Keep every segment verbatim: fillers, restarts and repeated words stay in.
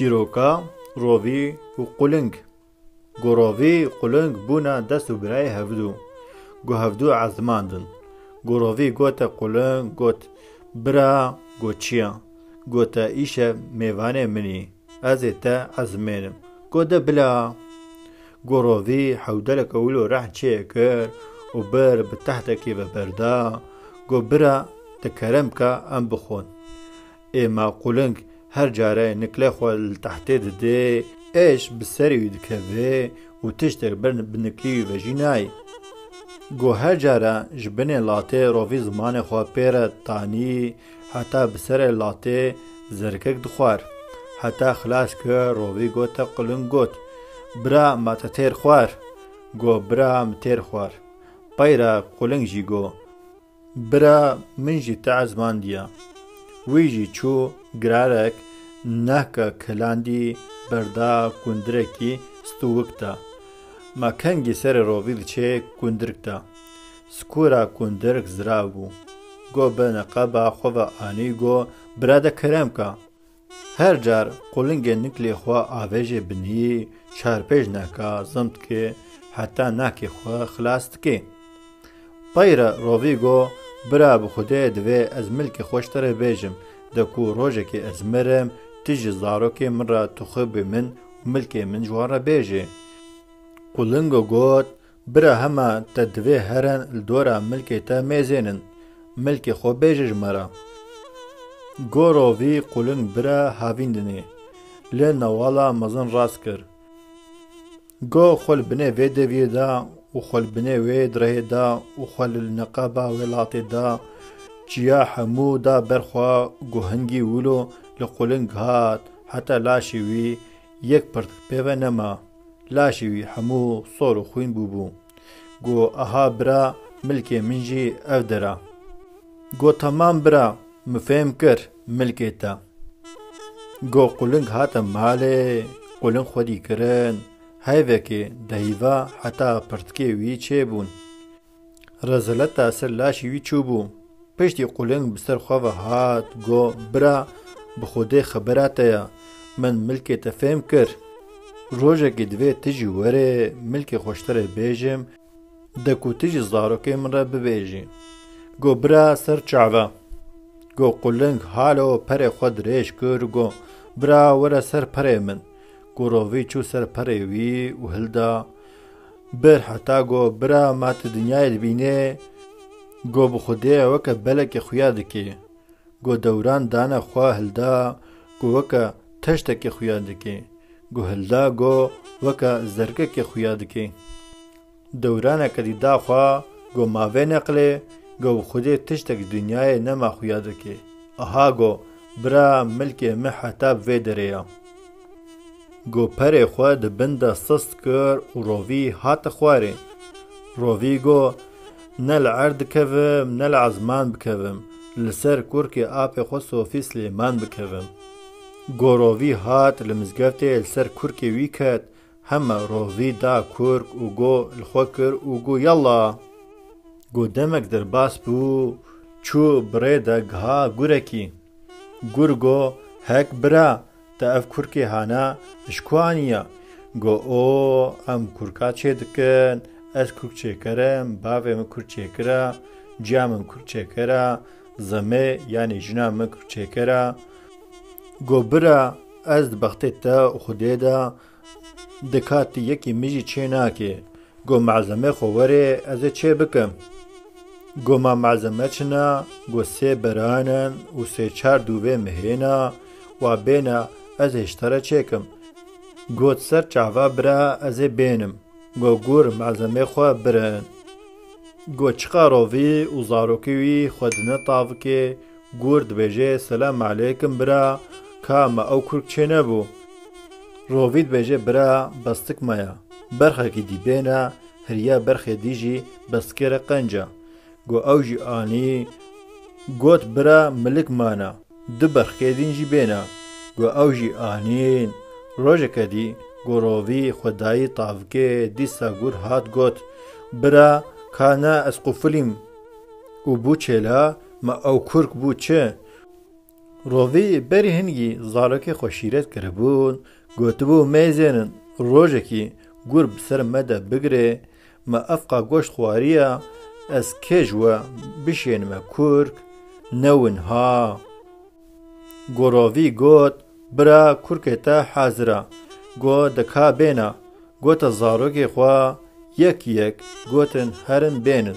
Dîroka Rovî û Quling. Go Rovî Quling bûna dest û birayê hevdû. Go hevdû ezmandin. Go Rovî gote Quling, got, "Bira." Go, "Çi ya?" Gote, "Îşev mêvanê min î. Ez ê te ezmênim." Go, "De bila." Go Rovî hewdeleke wilo rehn çêkir û bir bi tehtekê ve berda. Go, "Bira, te kerem ke em bixwin." Ê ma Quling her care niklê xwe li tehtê didê, êş bi serê wî dikeve û tiştek ber bi niklê wî ve jî nayê. Go her care ji binê latê Rovî zimanê xwe pê re tanî, heta bi serê latê zerikek dixwar. Heta xilas kir, Rovî gote Quling, got, "Bira, ma te têr xwar?" Go, "Bira, min têr xwar." Pey re Quling jî go, "Bira, min jî te ezmandiya." Wî jî çû girarek nehka kilandî berda kundirekî stûwik de. Ma kengî serê Rovî diçe kundirk de. Skûra kundirk zirav bû. Go bi neqeba xwe ve anî, go, "Bira, de kerem ke." Her car Qulingê niklê xwe avêjê binî, çar pênc nehka zim dike, heta nehkê xwe xilas dike. Pey re Rovî go, "Bira, bi Xwedê divê ez milkê xwe ji te re bêjim, de ku rojekê ez mirim, tu jî zarokê min re tu xwe bê min û milkê min ji wan re bêjê." Qulingo got, "Bira, hema te divê herin li dora milkê te mêzênin, milkê xwe bêje ji me re." Go Rovî Quling bira havîndinê, lê newala mezin rast kir. Go xwe li binê vê deviyê da û xwe li binê wê direhê da û xwe li neqeba wê latê da, çiya hemû da ber xwe. Go hingî wilo li Quling hat, heta laşê wî yek pirtik pê ve nema. Laşê wî hemû sor û xwîn bûbû. Go, "Aha bira, milkê min jî ev der a." Go, "Temam bira, min fêm kir, milkê te." Go Quling hate malê, Quling xwedî kirin, heyvekê dehîva heta pirtikê wî çêbûn. Rezileta ser laşê wî çûbû. Piştî Quling bi ser xwe ve hat, go, "Bira, bi Xwedê xebera te ye, min milkê te fêm kir. Rojekê divê tu jî werê, milkê xwe ji te re bêjim, de ku tu jî zarokê min re bibêjî." Go, "Bira, ser çava." Go Quling halo perê xwe dirêj kir, go, "Bira, were ser perê min." Go Rovî çû ser perê wî û hilda. Bir heta go, "Bira, ma tu dinyayê dibînê?" Go, "Bi Xwedê weke belekê xuya dikê." Go dewran dane xwe hilda, go weke teştekê xuya dikê. Go hilda, go weke zerkekê xuya dikê. Dewraneke dî da xwe, go, "Ma vê neqilê?" Go, "Bi Xwedê tiştek ji dinyayê nema xuya dikê. Aha go, bira, milkê min heta bi vê derê ya." Go perê xwe di bin de sist kir û Rovî hate xwarê. Rovî go, "Ne li erd dikevim, ne li ezman bikevim, li ser kurkê apê xwe Sofî Silêman bikevim." Go Rovî hat li mizgeftê li ser kurkê wî ket, hema Rovî da kurk û go li xwe kir û go, "Yalla!" Go demek derbas bû, çû bi rê de giha gurekî. Gur go, "Hek bira, te ev kurkê hana ji ku aniya?" Go, "O, em kurka çê dikin, ez kurk çêker im, bavê min kurk çêkira, ciya min kurk çêkera, Zemê, yanî jina min kurk çêkera." Go, "Bira, ez di bextê te û Xwedê de, di ka tu yekî min jî çê nake." Go, "Malzemê xwe werê, ez ê çê bikim." Go, "Ma malzeme çi ne?" Go, "Sê beran in û sê çar dûvê mihê ne, wa bêne, ez ê ji te re çêkim." Got, "Ser çava bira, ez ê bênim." Go, "Gur, malzemê xwe birin." Go, çiqa Rovî û zarokê wî xwe dine tavikê, gur dibêje, "Selam aleykim bira, ka me ew kurk çê nebû?" Rovî dibêje, "Bira, bestik me ya. Berxekî dî bêne, hiriye berxê dî jî bestikê re qenc e." Go ew jî anî, got, "Bira, milik mane, du berxkê dîn jî bêne." Go ew jî anîn. Rojeke dî, go Rovî xwe dayî tavikê, dîsa gur hat got, "Bira, ka ne ez qufilîm." Û bû çêla, me ew kurk bû çi? Rovî berî hingî zarokê xwe şîret kiribûn, gotibû, mêzênin, rojekî gur bi ser me de bigire, me efqa goşt xwariye, ez kê ji we bişênime kurk, newin ha. Go rovî got, bira kurkê te hazir e. Go de ka bêne. Gote zarokê xwe yek yek gotin herin bênin.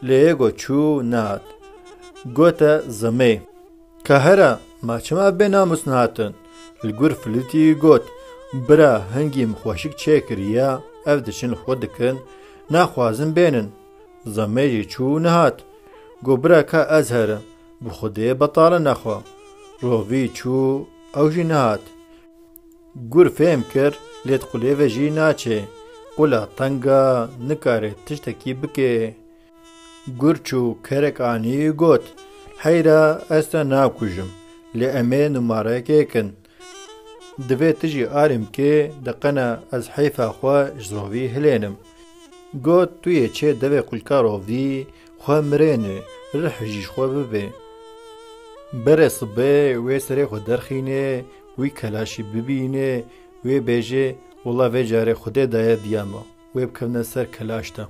Lê yê go çû nehat. Gote zimê. Ka here, ma çima bê namûs nehatin? Li gur filitî got, bira hingî min xweşik çêkiriye, ev diçin li xwe dikin, naxwazin bênin. Zimê jî çû nehat. Go bira ka ez herim, bi Xwedê betale nexwe. Rovî çû, ew jî nehat. Gur fêm kir, lê di qulê ve jî naçê. Qula teng e, nikare tiştekî bike. Gur çû kerek anî got, heyra ez te nakujim, lê em ê numareyekê kin. Divê tu jî arê bikê, de qene ez heyfa xwe ji rovî hilênim. Got, tu yê çê devê qulka rovî, xwe mirênê, rih jî ji xwe bibê. Berê sibê wê serê xwe derxînê, wî kelaşî bibînê, wê bêjê, wela vê carê Xwedê daye diya me, wê bikevne ser kelaş de.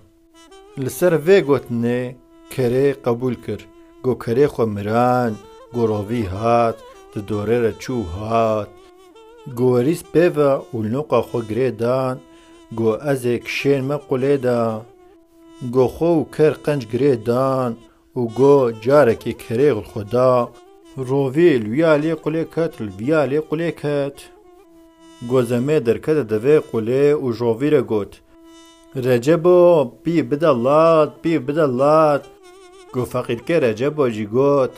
Li ser vê gotinê kerê qebûl kir. Go kerê xwe miran, go rovî hat, di dorê re çû hat. Go werîs pê ve û noqa xwe girê dan, go ez ê kişên me qulê de. Go xwe û ker qenc girê dan û go carekê kerê li xwe da. Rovî li wî aliyê qulê ket, li vî aliyê qulê ket. Go zimê derkete devê qulê û ji rovî re got, Recebo, pî bide lat, pî bide lat. Go feqîrkê Recebo jî got,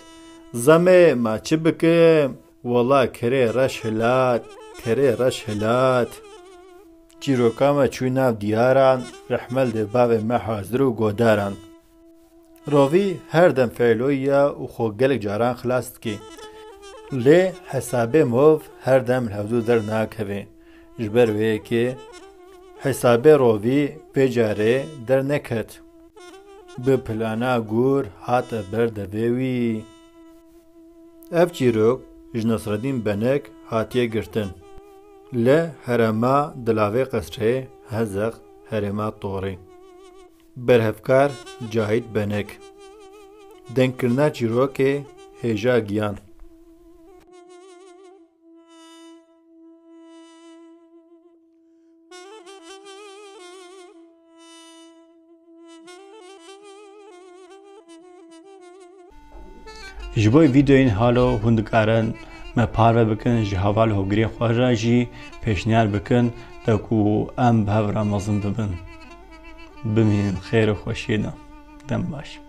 zimê, ma çi bikim? Wela kerê reş hilat, kerê reş hilat. Çîroka me çû nav diyaran, rehmel dê bavê me hazir û godaran. Rovî her dem feyloyî ye û xwe gelek caran xilas dike. Lê hesabê mov her dem li hevdû dernakeve. Ji ber wê yekê hesabê rovî vê carê derneket. Bi plana gur hate ber devê wî. Ev çîrok ji Nasreddîn Benek hatiye girtin. Li herêma Dilavê Qesrê, Hezex, herêma Torê. Berhevkar Cahit Benek. Dengkirina çîrokê Hêja Giyan. Ji bo vîdeoyên halo hûn dikarin me parve bikin, ji heval hogirên xwe re jî pêşniyar bikin, de ku em bi hev re mezin bibin. Bimînin xêr û xweşiyê de. Dem baş.